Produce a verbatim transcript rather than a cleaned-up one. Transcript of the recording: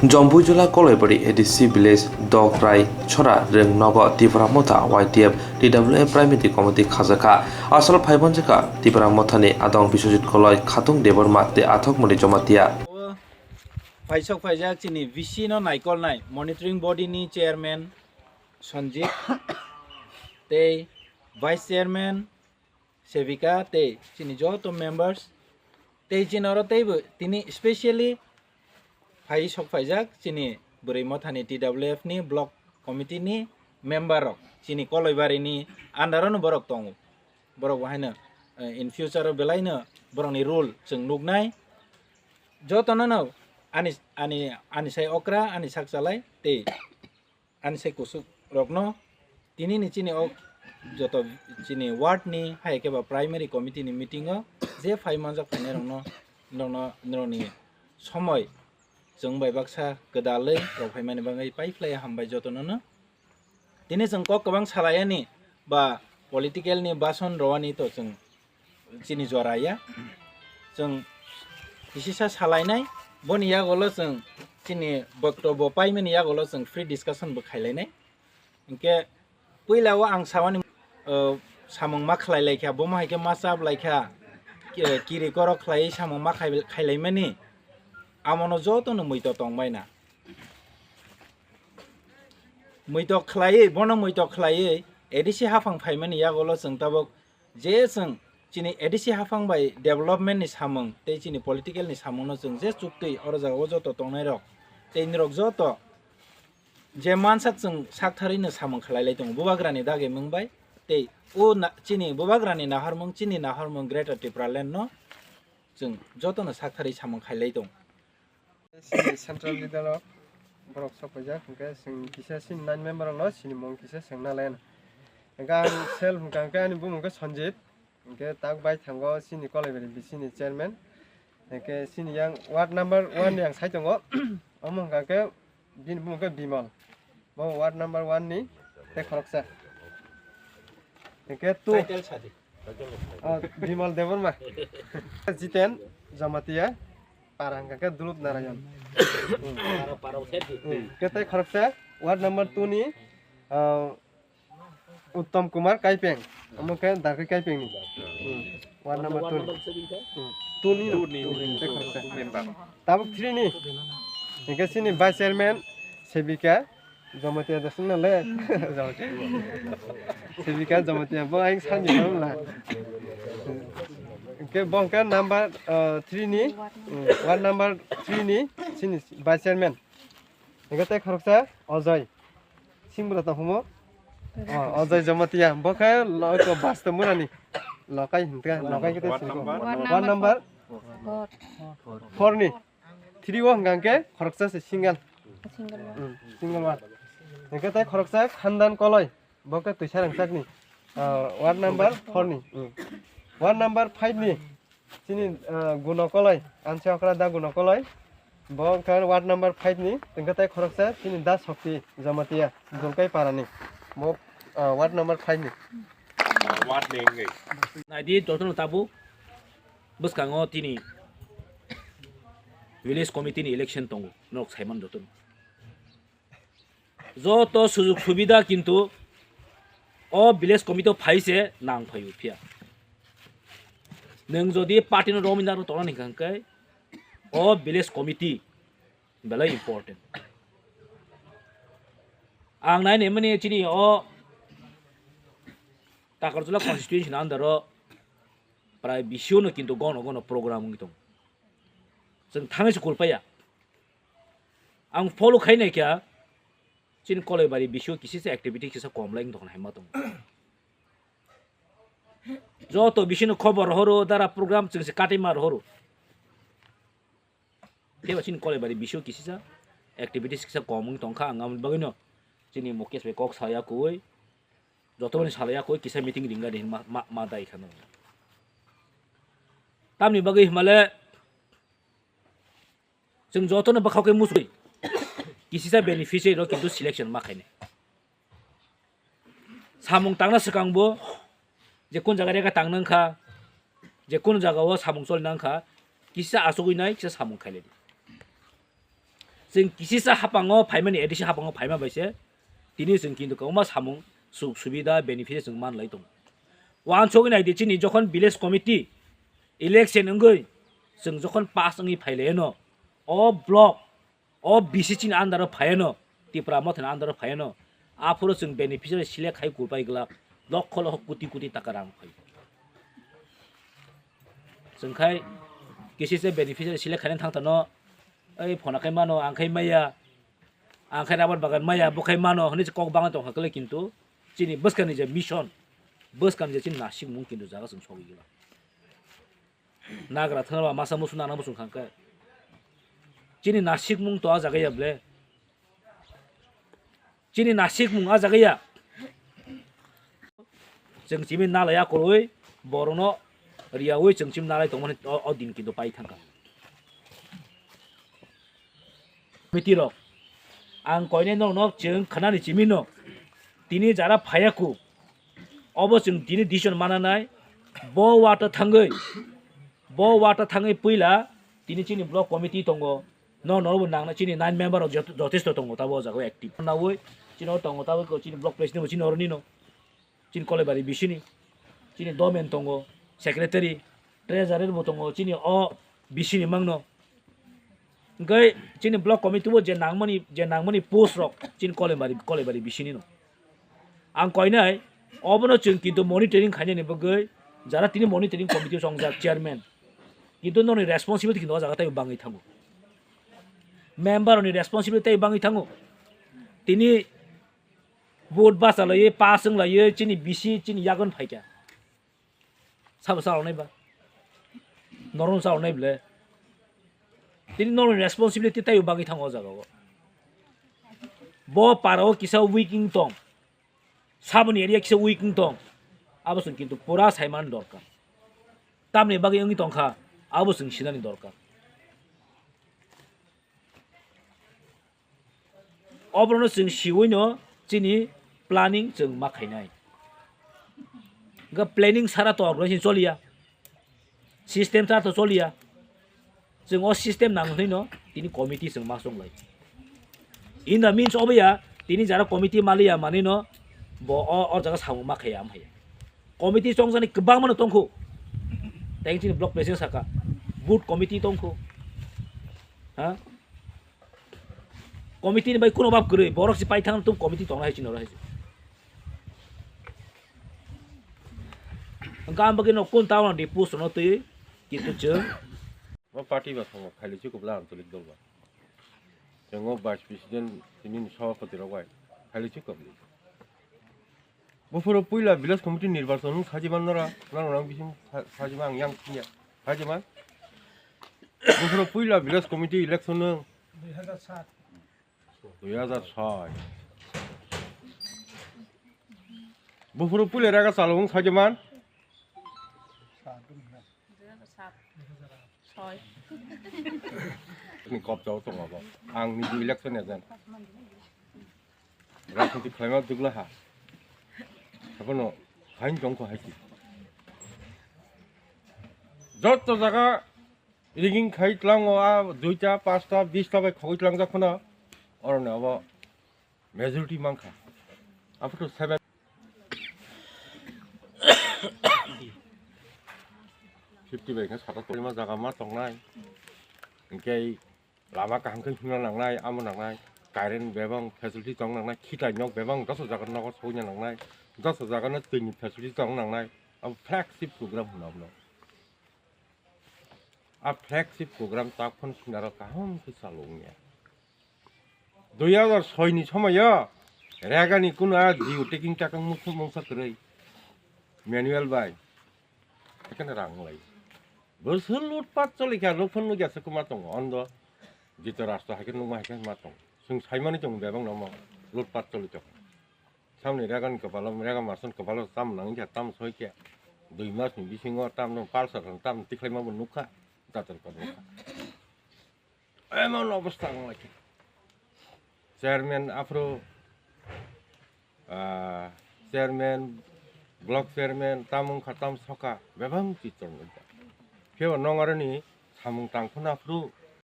Jompuijula Koloibari A D C village Dograi Chora Rwng nogo Tipra Motha Y T F T W F Primary Committee khajakha. Asol phaibanjikha Tipra Mothani adong Biswajit Koloi, Khatung Debbarma tei Athokmoni Jamatia. O phaisok phaijak chini V C no naikolnai monitoring body ni chairman Sanjit tei vice chairman Sevika tei chini joto members tei chini oro teibo tini specially phai sok phaijak chini Bwrwi Mothani T W F ni block committee ni member rok chini Koloibari ni under o no borok tongo. Borok bo haino, eh, in future o belai no borok ni role chwng nuknai. Joto no no ani, ani, ani sai okra, ani sak chalai tei ani sai kusuk rokno tini ni chini o joto chini ward ni hai khe ba primary committee ni meeting o je phai manjak phainai rokno norokno norokni somoi chwng bai baksa kwdalwi rok phaimani bagwi paiphlai hambai jotono no. Tini chwng kok kwbang salai ani ba political ni bason rwani to chwng chini jora ya. Chwng kisisa salainai, boni yagolo chwng chini boktobbo paimani yagolo chwng free discussion bo khailainai. Hinkhe puila o ang samani, uh, samung ma khlai laikha, bomo hai khe ma chap laikha, ki-, kiri korok khlaiwi samung ma khai-, khailaimani, amono jotono muito tongbaina. Muito khlaiwi, bono muito khlaiwi A D C haphang phaimani yagolo chwng tabuk je chwng chini A D C haphang bai development ni samung tei chini political ni samung no chwng je chuktwi oro jaga o joto tongnai rok tei nirok joto je mansak chwng saktharwi no samung khlai lai tongo Bubagra ni dagi mung bai tei o na-, chini Bubagra ni naharmung chini naharmung Greater Tipraland no chwng joto no saktharwi samung khai lai tongo. Chini central leader rok borok sok paijak, hwnkhe chwng kisa chini nine member rok no chini mung kisa swngna len. Hwnkhe ang self hwnkha hwnkhe ani bumung khe Sanjit, hwnkhe tak bai thango chini Kolaibari B C ni chairman, hwnkhe chini yang ward number one ni ang sai tongo, omo hwnkha hwnkhe bini bumung khe Bimal. Bo ward number one ni tei khoroksa. Hwnkhe tu, title sadi. Oh, Bimal Debbarma. Jiten Jamatia, para hwnkha khe Dulup Narayan. Para, para, sadi. Hmm. Hwnkhe tei khoroksa ward number two ni, ah, Uttom Kumar Kaipeng. Omo khe Darkoi Kaipeng ni. Hmm. Ward number two ni. Hmm. Two ni. Two ni. Hmm, tei khoroksa. Member. Tabuk three ni. Hwnkhe chini vice chairman Sevika Jamatia da sung nang le. Sevika Jamatia bo aing sani la. Hwnkhe bo hwnkhe number, uh, three ni, um, ward number three ni chini vice chairman. Hwnkhe tei khoroksa Ojoi. Singbura tongphamo. Oh, Ojoi Jamatia. Bo khe lo-, ko Basto Murani. Lokai hwnkhe, lokai khe tei ward singo. Number? Ward number four. Four ni. Three o hwnkha hwnkhe khoroksa se single. Single one. Hmm, single one. Hwnkhe tei khoroksa Khandan Koloi. Bo khe Twisa Rangchak ni. Ah, ward number four ni. Hmm. Ward number five ni. Chini, ah, Guno Koloi, Anse Okra da Guno Koloi. Bo wngkha ward number five ni, tengkha tei khoroksa chini Da Shakti Jamatia, Dulkai Para ni. Bo, ah, ward number five ni. Ward ni wngwi. Naidi jotono tabuk bwskango tini village committee ni election tongo, norok saiman jotono. Joto sujug subida kintu o village committee o phai se nang phaio phiya. Nwng jodi party no romwi naro tongna hwnkha hwnkhe o village committee belai important. Ang nai nai mani chini o Takarjula constituency ni under o prai bisio no kintu gono gono program wngwi tongo. Chwng thangwi se kulpaya. Ang follow khai nai kha, chini Kolaibari bisio kisi se activity kisa kom lai wng tongna hai ma tongo. Joto bisino khobor rohoro, dara program chwng se katima rohoro. Tei ba chini Kolaibari bisio kisisa activities kisa kom wng tongkha, ang aboni bagwino chini Mukesh bai kok saya koi, joto boni salaya koi kisa meeting ringani hin ma, ma, ma dai khano. Tamni bagwi himale chwng jotono bwkhao khe musui kisisa beneficiary rok kintu selection ma khainai. Samung tangna swkangbo je kun jaga rega tang nang kha, je kun jaga o samung choli nang kha, kisa achugwi nai, kisa samung khailai di. Chwng kisisa hapango phaimani, A D C hapango phaima bai se tini chwng kintu kwbangma samung suk subida benefit chwng man lai tongo. Wansugwi nai di, chini jokhon village committee election wngwi chwng jokhon pass wngwi phai lai no, o block, o B C chini under o phai no, Tipra Mothani under o phai no, aphuru chwng beneficiary select khai kurpai glak lokho lokho koti koti taka rang phai. Chwng khai kisisa beneficiary select khaina thang tano, ei phona khai mano, ang khai maya, ang khai rabar bagan maya, bo khai mano hwnwi se kok bangwi tongkha kle, kintu chini bwskangni je mission, bwskangni je chini nasikmung kintu jaga chwng sogwi glak. Nagra thwngba masa musu nana musu khangkhe. Chini nasikmung to a jaga ya ble. Chini nasikmung a jaga ya. Chwng chimi nalai akolwi borokno riyawi chwng chimi nalai tongmani o, o din kintu pai thangkha. Committee rok, ang koinai norokno chwng khnani chimino tini jara phayaku, obo chwng tini decision mananai. Bo wata thangwi, bo wata thangwi puila tini chini block committee tongo, no norokbo nangna chini nine member rok joto- jotesto tongo, tabo o jaga active nawi chini oro tongo, tabo chini block president bo chini oro nino. Chini Kolebari bisini, chini domen tongo, secretary, treasurer bo tongo, chini o bisini mangno. Hingke chini block committee bo je nangmani, je nangmani post rok chini Kolebari, Kolebari bisini no. Ang koinai, obono chwng kintu monitoring khainani bagwi, jara tini monitoring committee songjak chairman. Kintu noni responsibility kintu o jaga tei bangwi thango. Member ni responsibility tei bangwi thango. Tini vote bacha laiwi, pass wng laiwi, chini bisi, chini yagon phaikha. Sabo chaloknai ba? Norokno chaloknai ble? Tini norokni responsibility taibo bagwi thango o jaga o. Bo para o kisa weak wng tong. Saboni area kisa weak wng tong. Abo chwng kintu pura saiman dorkar. Tamni bagwi wngwi tongkha, abo chwng sinani dorkar. Oborokno chwng siwi no chini planning chwng ma khainai. Hwnkhe planning sara to organization choliya, system sara to choliya. Chwng o system nang hwnwi no tini committee chwng ma chonglai. In the means obo ya tini jara committee maliya manwi no bo o, o jaga samung ma khaiya, am haiya. Committee chongjani kwbangma no tongkhu. Tei chini block president saka, board committee tongkhu. Ha? Committee ni bai kuno bab kwrwi, borok si paithang tum committee tongna hai chini oro hai. Hwnkhe ang bagwi no kun town ni post no twi kitu chwng. Bo party ba thango, khaili chukubla ancholik dol ba. Chwngo vice president tini ni sabapati rok bai khaili chukubli. Buphuru puila village committee nirbachon wng sajiman nora, norok nang bising sa-, sajiman ang yang thungya, sajiman. Buphuru puila village committee election wng dui hajar sat. Buphuru puila raga chalo wng sajiman. Sat wng na. Soi. Ni kop jao tongo bo. Ang ni election agent. Rajniti khlaima dugla ha. Abono hain tongkho hai ki. Jotto jaga rigging khai tlango a duita, pasta, bista bai khogoi tlangjak phano. Oroni abo majority mankha. Aphuru seven fifty bai khe sata tongma jaga ma tongnai. Hingke lama kaham khe himna nangnai, amo nangnai, current bebang facility tong nangnai, khitai nok bebang dosa jaga nogo sogna nangnai, dosa jaga no twi ni facility tong nangnai, abo flagship program hwnna bono. A flagship program tak phano sinaro kaham khe chalo wngya. Dui hajar soi ni somoyo Rega ni kuno a Jio taking takang mungsa kwrwi manual bai. Haikhe rang lai. Bwswk lutpat choli kha, rukphun nugya se kwma tongo. Ondo Dhritarashtra haikhe nukma haikhe ma tongo. Chwng saimani tongo bebak no omo lutpat choli tongo. Samni Rega ni kwpalo, Rega Marson kwpalo tam nang kha, tam soi kha. Dui mas ni bisingo tam no palsar rang tam tikhlai ma bo nukha. Datar pa nukha. Emon obostha wng lai kha. Chairman aphuru, ah, chairman, block chairman, tam wngkha, tam soka, bebak chitor wngkha. Phiya nong aroni samung tang phano aphuru